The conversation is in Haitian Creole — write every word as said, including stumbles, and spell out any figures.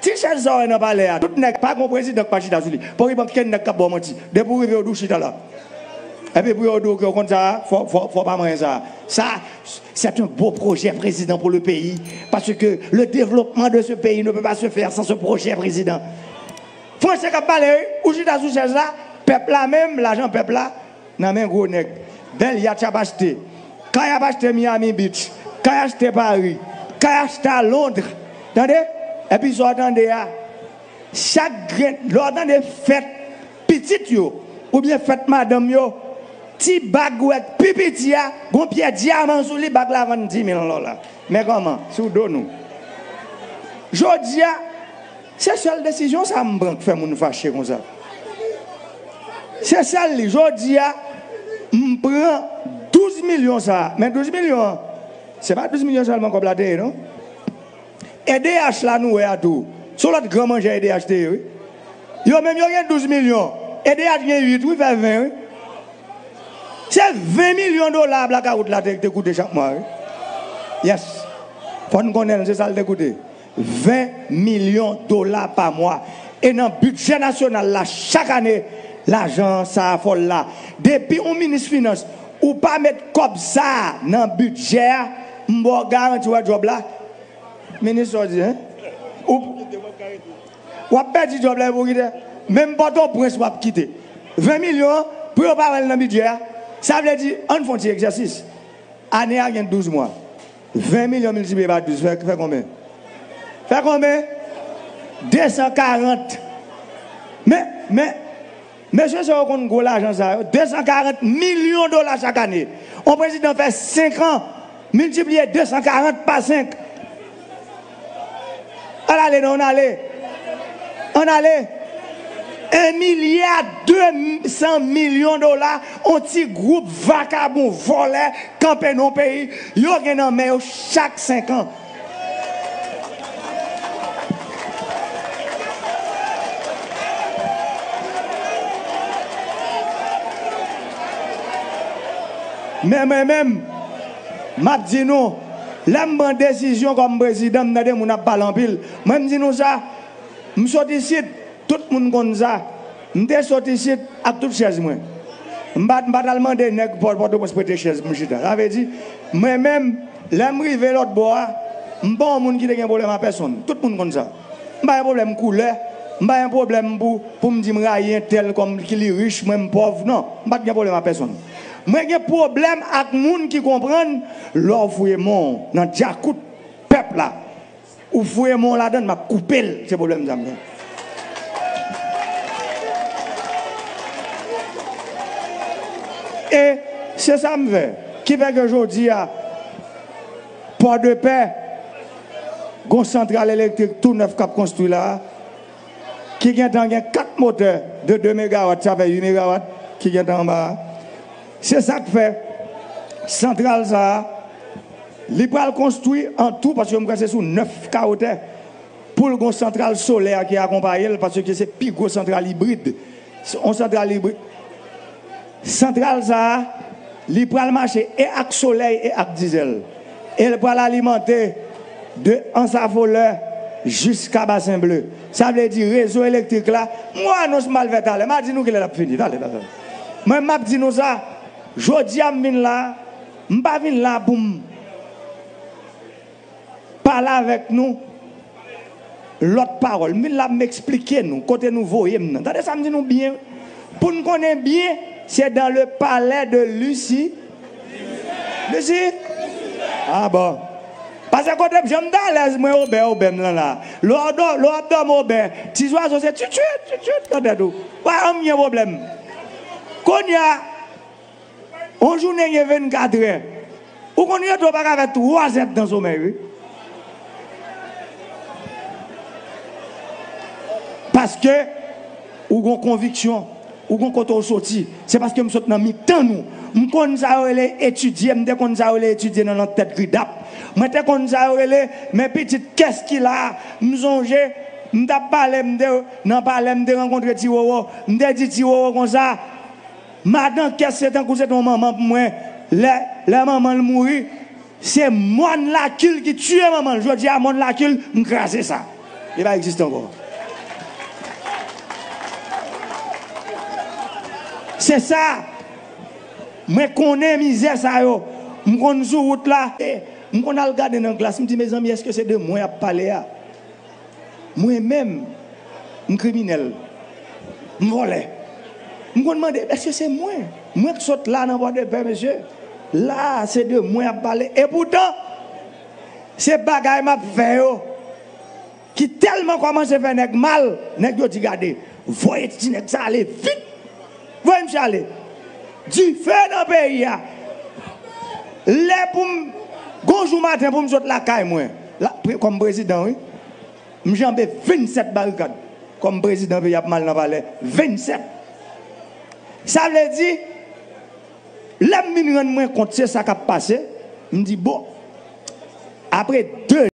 Ti chèz sa w wè nan palè a, tout nèg, pa gon prezidan k pa chita sou li. Pòkipè, ankenn nèg k ap ba w manti. Depi w rive, yo di w chita la. Epi pou yo di w ke w konn sa a, fò, fò, fò w pa manyen sa a. Sa, c'est un beau projet, président, pour le pays. Parce que le développement de ce pays ne peut pas se faire sans ce projet, président. Franse k ap pale, wi. Ou chita sou chèz la, pèp la menm, lajan pèp la, nan men gwo nèg. Bèl yat y ap achte. Kay ap achte Miami Beach. Kay achte Paris. Kay achte a Londres. Tande? Epi sa w tande a, chak grenn, lè w tande fèt pitit yo, oubyen fèt madanm yo, ti bag ou wè k pi piti a, gon pyè dyaman sou li, bag la vann di mil dola. Men kòman? Sou do nou. Jodi a, se sèl desizyon sa a m pran k fè moun fache konsa. Se sèl li. Jodi a, m pran douz milyon sa a. Men douz milyon an, se pa douz milyon sèlman kòb la te ye, non. E D H la nou wè a tou. Se yon lòt gran manjè E D H te ye, wi. Yo menm yo gen douz milyon. E D H gen uit, wi, fè ven, wi. Se ven milyon dola blakawout la te, te koute chak mwa, wi. Yes. Fò n konnen l, se sa l te koute. Ven milyon dola pa mwa. E nan bidjè nasyonal la, chak ane, lajan sa a fò l la. Depi yon minis finans, ou pa met kòb sa a nan bidjè a, m ba w garanti, w wè djòb la. Minis, sa w di, en? Ou, w ap pèdi djòb la epi w kite. Menm Pòtoprens, w ap kite. Ven milyon an, pou yo pa wè l nan bidjè a. Sa vle di, ann fè yon ti egzèsis. Ane a gen douz mwa. Ven milyon miltipliye pa douz, fè, fè konbyen? Fè konbyen? De san karant. Men, men, mesye sa yo konn gwo lajan sa yo. De san karant milyon dola chak ane. On prezidan fè senk an, miltipliye de san karant pa senk. Ann ale non, ann ale. Ann ale. En milya de san milyon dola, on ti gwoup vakabon vòlè kanpe nan yon peyi, yo gen nan men yo chak senk an. Men mwen menm, m ap di nou, lè m pran desizyon kòm prezidan, m tande moun ap pale anpil. Mwen, m di nou sa, m sot isit, tout moun konn sa. M te sot isit ak tout chèz mwen. M pa, m pa t al mande nèg Pò-, Pòtoprens prete chèz pou m chita. Sa vle di, mwen menm, lè m rive lòt bò a, m pa yon moun ki te gen pwoblèm a pèsonn. Tout moun konn sa. M pa gen pwoblèm koulè. M pa gen pwoblèm pou, pou m di m rayi entèl kòm ki li rich, mwen m pòv. Non, m pa t gen pwoblèm a pèsonn. Mwen gen pwoblèm ak moun ki konprann lè w fouye men w nan djakout pèp la, ou fouye men w ladan l, m ap koupe l. Se pwoblèm sa m gen. E se sa m fè. Ki fè ke jodi a, Pòdepè, gon santral elektrik tou nèf k ap konstwi la a, ki gentan gen kat motè de de megawat, sa fè uit megawat ki gentan anba a. Se sa k fè santral sa a, li pral konstwi an tou, paske m kwè se sou nèf ka wotè, pou l gon santral solè ki akonpaye l, paske se pi gwo santral ibrid. Se yon santral ibrid. Santral sa a, li pral mache e ak solèy e ak dizèl. E l pral alimante de Anse Affoleur jiska Bassin Bleu. Sa vle di rezo elektrik la, m wè anons m al fè talè, m a di nou kilè l ap fini. Talè, talè, talè. Mwen, m ap di nou sa, jodi a m vin la, m pa vin la pou m pale avèk nou lòt pawòl. M vin la pou m eksplike nou kote nou voye m nan. Tande sa m di nou byen. Pou n konnen byen, se dans le palais de Lucie. Lucie? Ah bon. Paske kote m, jan m t alèz, mwen, obè, obè m lan la. Lè w dò-, lè w ap dòmi obè, ti zwazo se tchitchit, tchitchit nan tèt ou. Wè, ann gen pwoblèm. Kounye a, yon jounen gen vennkatrè. Ou konn rete w pa ka fè twazèdtan somèy, wi. Paske ou gon konviksyon, ou gon kote w soti. Se paske m sot nan mitan nou. M konn sa yo rele etidye, m te konn sa yo rele etidye nan, nan tèt Gridap. Mwen te konn sa yo rele, men pitit, kès ki la? M sonje, m t ap pale, m te nan palè, m te rankontre Ti Roro. M te di Ti Roro konsa, madan kès se tankou se te yon manman pou mwen. Lè, lè manman l mouri, se mòn Lakil ki tiye manman l. Jodi a, mòn Lakil, m kraze sa. Li pa egziste ankò. Se sa. Mwen konnen mizè sa yo. M konn sou wout la. E, m konn al gade nan glas, m di, mezanmi, èske se de mwen y ap pale a? Mwen menm, m kriminèl. M vòlè. M konn mande, èske se mwen? Mwen k sot la nan Pòdepè, mesye. La, se de mwen y ap pale. Epoutan, se bagay m ap fè yo ki tèlman kòmanse fè nèg mal, nèg yo di, gade, voye ti nèg sa ale vit. Voye misye ale. Dife nan peyi a. Lè pou m, gon jou maten pou m sot lakay mwen, la, pre-, kòm prezidan, wi, m janbe vennsèt barikad. Kòm prezidan peyi ap mal nan palè, vennsèt. Sa vle di, lè m vin rann mwen kont se sa k ap pase, m di, bon, apre de